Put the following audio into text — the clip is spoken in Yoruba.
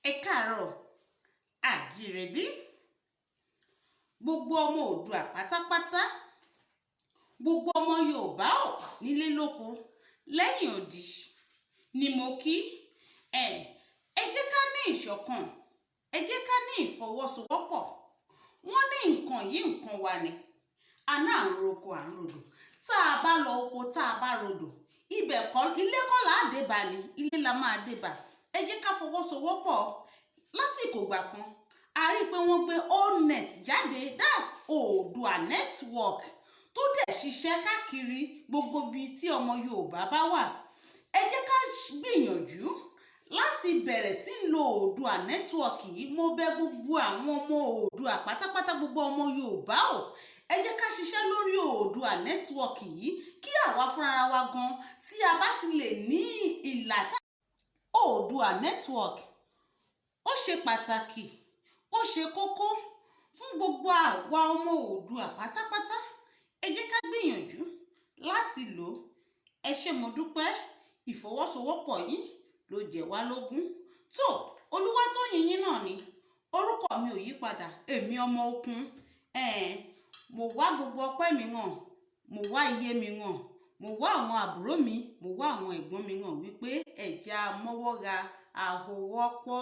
Ẹ káàárọ̀, àjíire bí, gbogbo ọmọ Oòduà pátápátá, gbogbo ọmọ Yorùbá ò nílé lóko lẹ́yìn odi ni mo kí ẹ. Ẹ jẹ́ ká ní ìṣọ̀kan, ẹ jẹ́ ká ní ìfọwọ́sowọ́pọ̀. Wọ́n ní nǹkan yìí, nǹkan wa ni. Àná à ń roko, à ń rodò. Tá a bá lọ oko, tá a bá rodò, ibẹ̀ kọ́ ilé kọ́ là á dé bá ni, ilé la máa dé bá. Ẹ jẹ́ ká fọwọ́sowọ́pọ̀. Lásìkò ìgbà kan, a rí i pé wọ́n gbé ONET jáde, that's Oòduà Network, tó dẹ̀ ṣiṣẹ́ káàkiri gbogbo ibi tí ọmọ Yorùbá bá wà. Ẹ jẹ́ ká gbìyànjú láti bẹ̀rẹ̀ sí ń lo Oòduà Network yìí. Mo bẹ̀ gbogbo àwọn ọmọ Oòduà pátápátá, gbogbo ọmọ Yorùbá o, ẹ jẹ́ ká ṣiṣẹ́ lórí Oòduà Network yìí, kí àwa fúnra wa gan, tí a bá ti lè ní ìlà Oòduà Network, ó ṣe pàtàkì, ó ṣe kókó fún gbogbo àwa ọmọ Oòduà pátápátá. Ẹ jẹ́ ká gbìyànjú láti lò ó. Ẹ ṣé, mo dúpẹ́. Ìfọwọ́sowọ́pọ̀ yín ló jẹ́ wá lógún. Tó Olúwatóyìn yín náà ni, orúkọ mi ò yí padà, èmi ọmọ okun. Mo wá gbogbo ọpẹ́ mi hàn, mo wá iye mi hàn, mo wá àwọn àbúrò mi, mo wá àwọn ẹ̀gbọ́n mi hàn wípé ẹ̀já mọ́wọ́ ra àhòwọ́pọ̀.